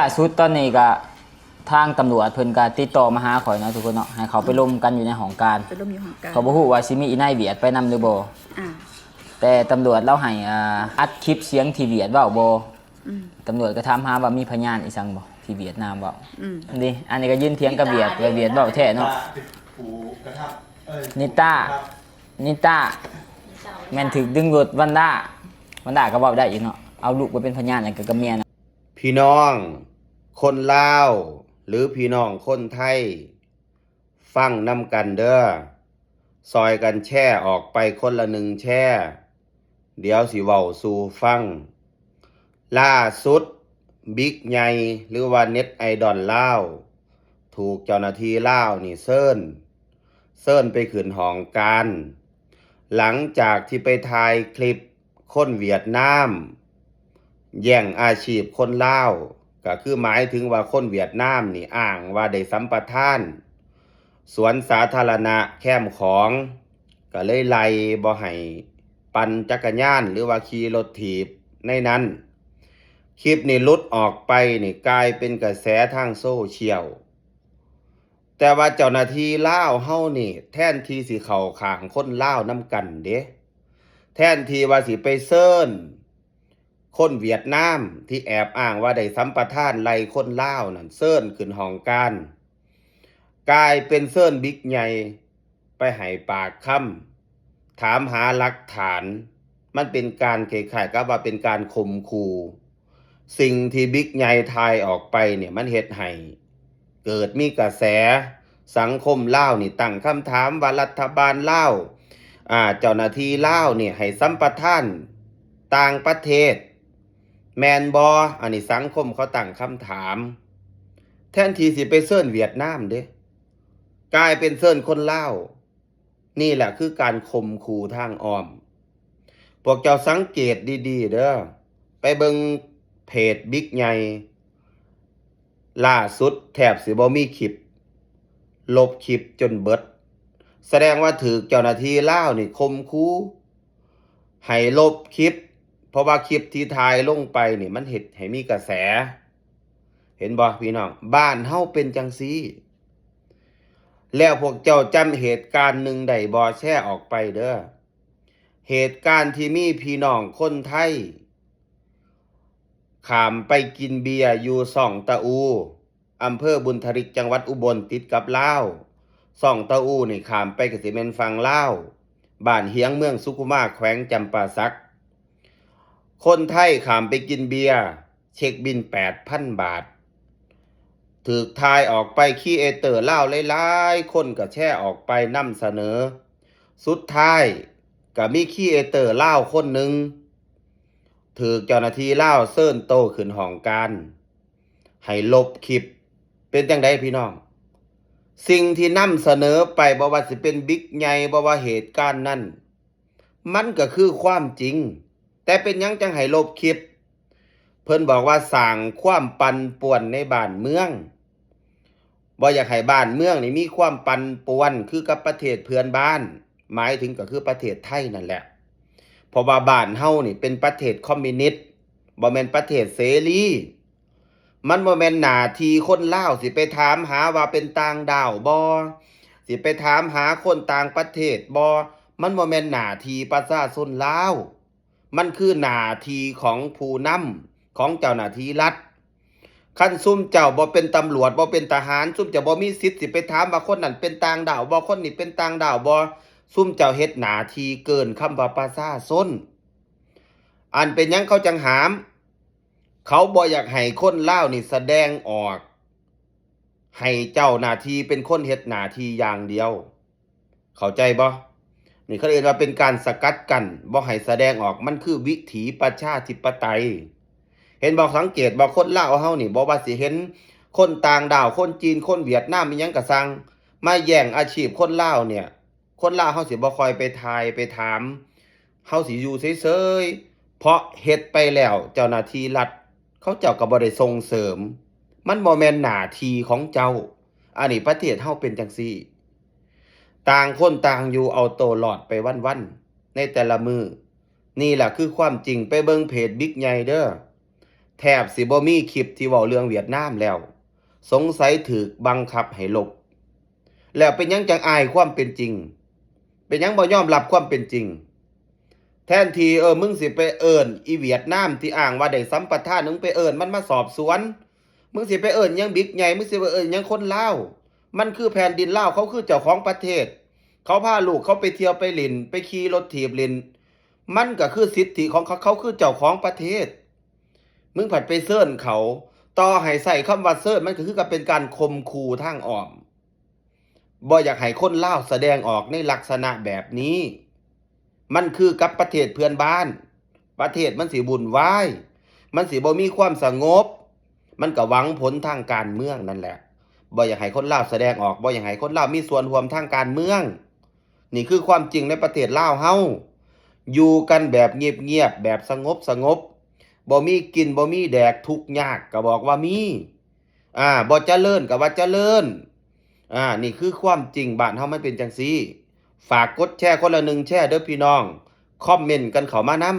ລ່າສຸດຕອນນີ້ກະທາງຕຳຫຼວດເພິ່ນກະຕິດຕໍ່ມາຫາຂ້ອຍເນາະທຸກຄົນເນາະ ໃຫ້ເຂົ້າໄປລົມກັນຢູ່ໃນຫ້ອງການ. ໄປລົມຢູ່ຫ້ອງການ. ຂ້ອຍບໍ່ຮູ້ວ່າຊິມີອີນາຍຫວຽດໄປນຳຫຼືບໍ່. ອ່າ ແຕ່ຕຳຫຼວດລາວໃຫ້ ອ່າ ອັດຄລິບສຽງທີ່ຫວຽດເວົ້າບໍ່. ອືມ ຕຳຫຼວດກໍຖາມຫາວ່າມີພະຍານອີ່ຫຍັງບໍ່ທີ່ຫວຽດນາມເວົ້າ. ອືມ ນີ້ ອັນນີ້ກໍຢືນຖຽງກັບຫວຽດ ວ່າຫວຽດເວົ້າແທ້ເນາະ. ນິຕ້າ ນິຕ້າ ແມ່ນຖືກດຶງດູດວັນດ້າ ວັນດ້າກໍເວົ້າໄດ້ຢູ່ເນາະ ເອົາລູກໄປເປັນພະຍານ ແລ້ວກໍກັບເມຍນະ. ພີ່ນ້ອງຄົນລາວ ຫຼື ພີ່ນ້ອງຄົນໄທ ຟັງນຳກັນເດີ້ ຊ່ອຍກັນແຊອອກໄປຄົນລະໜຶ່ງແຊ ດຽວຊິເວົ້າສູ່ຟັງ. ລ່າສຸດ ບິກໃຫຍ່ ຫຼືວ່າເນັດໄອດອນລາວ ຖືກເຈົ້າໜ້າທີ່ລາວນີ້ເຊີນ ເຊີນໄປຂຶ້ນຫ້ອງການ ຫຼັງຈາກທີ່ໄປຖ່າຍຄລິບຄົນຫວຽດນາມ ແຍ່ງອາຊີບຄົນລາວ ກໍຄືໝາຍເຖິງວ່າຄົນຫວຽດນາມນີ້ອ້າງວ່າໄດ້ສຳປະທານສວນສາທາລະນະແຄມຂອງ ກໍເລີຍໄລ່ບໍ່ໃຫ້ປັ່ນຈັກກະຍານ ຫຼືວ່າຂີ່ລົດຖີບໃນນັ້ນ. ຄລິບນີ້ຫຼຸດອອກໄປນີ້ ກາຍເປັນກະແສທາງໂຊຊຽວ. ແຕ່ວ່າເຈົ້າໜ້າທີ່ລາວເຮົານີ້ ແທນທີ່ຊິເຂົ້າຂ້າງຄົນລາວນຳກັນເດ້ ແທນທີ່ວ່າຊິໄປເຊີນຄົນຫວຽດນາມທີ່ແອບອ້າງວ່າໄດ້ສຳປະທານໄລ່ຄົນລາວນັ້ນ ເຊີນຂຶ້ນຫ້ອງການ ກາຍເປັນເຊີນບິກໃຫຍ່ໄປໃຫ້ປາກຄຳ ຖາມຫາຫຼັກຖານ. ມັນເປັນການຄ້າຍໆກັບວ່າເປັນການຂົ່ມຂູ່. ສິ່ງທີ່ບິກໃຫຍ່ຖ່າຍອອກໄປນີ້ ມັນເຮັດໃຫ້ເກີດມີກະແສ ສັງຄົມລາວນີ້ຕັ້ງຄຳຖາມວ່າ ລັດຖະບານລາວ ອາ ເຈົ້າໜ້າທີ່ລາວນີ້ໃຫ້ສຳປະທານຕ່າງປະເທດແມ່ນບໍ່? ອັນນີ້ສັງຄົມເຂົາຕັ້ງຄຳຖາມ ແທນທີ່ຊິໄປເຊີນຫວຽດນາມເດ້ ກາຍເປັນເຊີນຄົນລາວ. ນີ້ແຫຼະຄືການຂົ່ມຂູ່ທາງອ້ອມ. ພວກເຈົ້າສັງເກດດີໆເດີ້ ໄປເບິ່ງເພຈບິກໃຫຍ່ ລ່າສຸດແທບຊິບໍ່ມີຄລິບ ລົບຄລິບຈົນເບິດ ສະແດງວ່າຖືກເຈົ້າໜ້າທີ່ລາວນີ້ຂົ່ມຂູ່ໃຫ້ລົບຄລິບ ເພາະວ່າຄລິບທີ່ຖ່າຍລົງໄປນີ້ ມັນເຮັດໃຫ້ມີກະແສ. ເຫັນບໍ່ພີ່ນ້ອງ? ບ້ານເຮົາເປັນຈັ່ງຊີ້. ແລ້ວພວກເຈົ້າຈຳເຫດການໜຶ່ງໄດ້ບໍ່? ແຊອອກໄປເດີ້. ເຫດການທີ່ມີພີ່ນ້ອງຄົນໄທຂ້າມໄປກິນເບຍຢູ່ຊ່ອງຕະອູ ອຳເພີບຸນທະລິກ ຈັງຫວັດອຸບົນ ຕິດກັບລາວ. ຊ່ອງຕະອູນີ້ຂ້າມໄປກໍຊິແມ່ນຝັ່ງລາວ ບ້ານຫຽງ ເມືອງສຸຂຸມາ ແຂວງຈຳປາສັກ. ຄົນໄທຂ້າມໄປກິນເບຍ ເຊັກບິນແປດພັນບາດ ຖືກຖ່າຍອອກໄປ ຄຣີເອເຕີລາວຫຼາຍໆຄົນກໍແຊອອກໄປນຳສະເໜີ. ສຸດທ້າຍກໍມີຄຣີເອເຕີລາວຄົນໜຶ່ງ ຖືກເຈົ້າໜ້າທີ່ລາວເຊີນໂຕຂຶ້ນຫ້ອງການໃຫ້ລົບຄລິບ. ເປັນຈັ່ງໃດພີ່ນ້ອງ? ສິ່ງທີ່ນຳສະເໜີໄປ ບໍ່ວ່າຊິເປັນບິກໃຫຍ່ ບໍ່ວ່າເຫດການນັ້ນ ມັນກໍຄືຄວາມຈິງ. ແຕ່ເປັນຫຍັງຈັ່ງໃຫ້ລົບຄລິບ? ເພິ່ນບອກວ່າສ້າງຄວາມປັ່ນປ່ວນໃນບ້ານເມືອງ, ບໍ່ຢາກໃຫ້ບ້ານເມືອງນີ້ມີຄວາມປັ່ນປ່ວນຄືກັບປະເທດເພື່ອນບ້ານ, ໝາຍເຖິງກໍຄືປະເທດໄທນັ້ນແຫຼະ. ເພາະວ່າບ້ານເຮົານີ້ເປັນປະເທດຄອມມິວນິດ, ບໍ່ແມ່ນປະເທດເສລີ. ມັນບໍ່ແມ່ນໜ້າທີ່ຄົນລາວຊິໄປຖາມຫາວ່າເປັນຕ່າງດ້າວບໍ່, ຊິໄປຖາມຫາຄົນຕ່າງປະເທດບໍ່, ມັນບໍ່ແມ່ນໜ້າທີ່ປະຊາຊົນລາວ, ມັນຄືໜ້າທີ່ຂອງຜູ້ນຳ, ຂອງເຈົ້າໜ້າທີ່ລັດ. ຄັນຊຸມເຈົ້າບໍ່ເປັນຕຳຫຼວດ, ບໍ່ເປັນທະຫານ, ຊຸມເຈົ້າບໍ່ມີສິດຊິໄປຖາມວ່າຄົນນັ້ນເປັນຕ່າງດ້າວບໍ່, ຄົນນີ້ເປັນຕ່າງດ້າວບໍ່. ຊຸມເຈົ້າເຮັດໜ້າທີ່ເກີນຄຳວ່າປະຊາຊົນ. ອັນເປັນຫຍັງເຂົາຈັ່ງຫາມ? ເຂົາບໍ່ຢາກໃຫ້ຄົນລາວນີ້ສະແດງອອກ, ໃຫ້ເຈົ້າໜ້າທີ່ເປັນຄົນເຮັດໜ້າທີ່ຢ່າງດຽວ. ເຂົ້າໃຈບໍ່? ນີ້ເຂົາເອີ້ນວ່າເປັນການສະກັດກັ້ນ, ບໍ່ໃຫ້ສະແດງອອກ. ມັນຄືວິຖີປະຊາທິປະໄຕ. ເຫັນບໍ່? ສັງເກດບໍ່? ຄົນລາວເຮົານີ້ ບໍ່ວ່າຊິເຫັນຄົນຕ່າງດ້າວ, ຄົນຈີນ, ຄົນຫວຽດນາມ, ອີ່ຫຍັງກໍຊ່າງ, ມາແຍ່ງອາຊີບຄົນລາວເນີ້ຍ, ຄົນລາວເຮົາຊິບໍ່ຄ່ອຍໄປຖ່າຍໄປຖາມ, ເຮົາຊິຢູ່ເສີຍໆ ເພາະເຮັດໄປແລ້ວ ເຈົ້າໜ້າທີ່ລັດເຂົາເຈົ້າກໍບໍ່ໄດ້ສົ່ງເສີມ. ມັນບໍ່ແມ່ນໜ້າທີ່ຂອງເຈົ້າ. ອັນນີ້ປະເທດເຮົາເປັນຈັ່ງຊີ້. ຕ່າງຄົນຕ່າງຢູ່ເອົາໂຕລອດໄປວັນໆ ໃນແຕ່ລະມື້. ນີ້ລະຄືຄວາມຈິງ. ໄປເບິ່ງເພຈບິກໃຫຍ່ເດີ້. ແທບຊິບໍ່ມີຄລິບທີ່ເວົ້າເລື່ອງຫວຽດນາມແລ້ວ. ສົງໄສຖືກບັງຄັບໃຫ້ລົບ. ແລ້ວເປັນຫຍັງຈັ່ງອາຍຄວາມເປັນຈິງ? ເປັນຫຍັງບໍ່ຍອມຮັບຄວາມເປັນຈິງ? ແທນທີ່ ເອີ ມຶງຊິໄປເອີ້ນອີຫວຽດນາມທີ່ອ້າງວ່າໄດ້ສຳປະທານ, ມຶງໄປເອີ້ນມັນມາສອບສວນ. ມຶງຊິໄປເອີ້ນຫຍັງບິກໃຫຍ່? ມຶງຊິໄປເອີ້ນຫຍັງຄົນລາວ? ມັນຄືແຜ່ນດິນລາວ, ເຂົາຄືເຈົ້າຂອງປະເທດ. ເຂົາພາລູກເຂົາໄປທ່ຽວໄປຫຼິ້ນ, ໄປຂີ່ລົດຖີບຫຼິ້ນ. ມັນກໍຄືສິດທິຂອງເຂົາ, ເຂົາຄືເຈົ້າຂອງປະເທດ. ມຶງພັດໄປເຊີນເຂົາ, ຕໍ່ໃຫ້ໃຊ້ຄຳວ່າເຊີນ, ມັນກໍຄືກັບເປັນການຂົ່ມຂູ່ທາງອ້ອມ. ບໍ່ຢາກໃຫ້ຄົນລາວສະແດງອອກໃນລັກສະນະແບບນີ້. ມັນຄືກັບປະເທດເພື່ອນບ້ານ, ປະເທດມັນຊິວຸ່ນວາຍ, ມັນຊິບໍ່ມີຄວາມສະຫງົບ, ມັນກໍຫວັງຜົນທາງການເມືອງນັ້ນແຫຼະ. ບໍ່ຢາກໃຫ້ຄົນລາວສະແດງອອກ, ບໍ່ຢາກໃຫ້ຄົນລາວມີສ່ວນຮ່ວມທາງການເມືອງ. ນີ້ຄືຄວາມຈິງໃນປະເທດລາວເຮົາ. ຢູ່ກັນແບບງຽບໆ, ແບບສະຫງົບໆ, ບໍ່ມີກິນບໍ່ມີແດກ, ທຸກຍາກກໍບອກວ່າມີ. ອາ ບໍ່ຈະເລີນກໍວ່າຈະເລີນ. ອາ ນີ້ຄືຄວາມຈິງ, ບ້ານເຮົາມັນເປັນຈັ່ງຊີ້. ຝາກກົດແຊຄົນລະໜຶ່ງແຊເດີພີ່ນ້ອງ, ຄອມເມັນກັນເຂົ້າມານຳ.